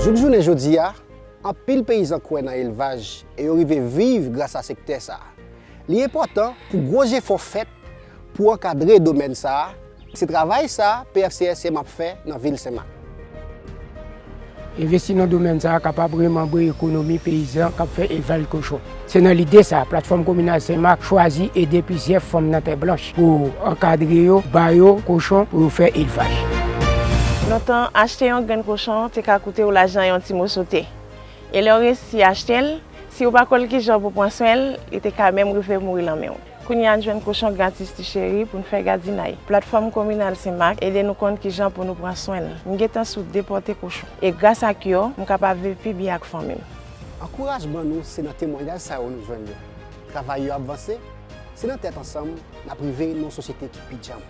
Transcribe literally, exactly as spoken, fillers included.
Jouk jounen jodi a, anpil peyizan kwè nan elvaj e yo rive viv gras a sektè sa a. Li enpòtan pou gwo jefò fèt pou ankadre domèn sa a. Se travay sa a P F C S M ap fè nan vil Senmak. Envesti nan domèn sa a kapab remanbre ekonomi peyizan k ap fè elvaj kochon. Se nan lide sa a, Platfòm Kominal Senmak chwazi ede plizyè fanm nan Tèblanch pou ankadre yo, ba yo kochon pou yo fè elvaj. Lontan, achte yon grenn kochon te ka koute w lajan yon ti moso te. E lè w resi achte l, si w pa konn kijan pou pran swen l, li te ka menm rive mouri nan men w. Kounye a n jwenn kochon gratis ti cheri pou n fè gadinay. Platfòm Kominal Senmak ede nou konn kijan pou nou pran swen l. M gentan sou de pòte kochon. E gras ak yo, m kapab viv pi byen ak fanmi m. Ankourajman nou se nan temwayaj sa yo nou jwenn yo. Travay yo ap vanse, se nan tèt ansanm n ap rive nan yon sosyete ki pi djanm.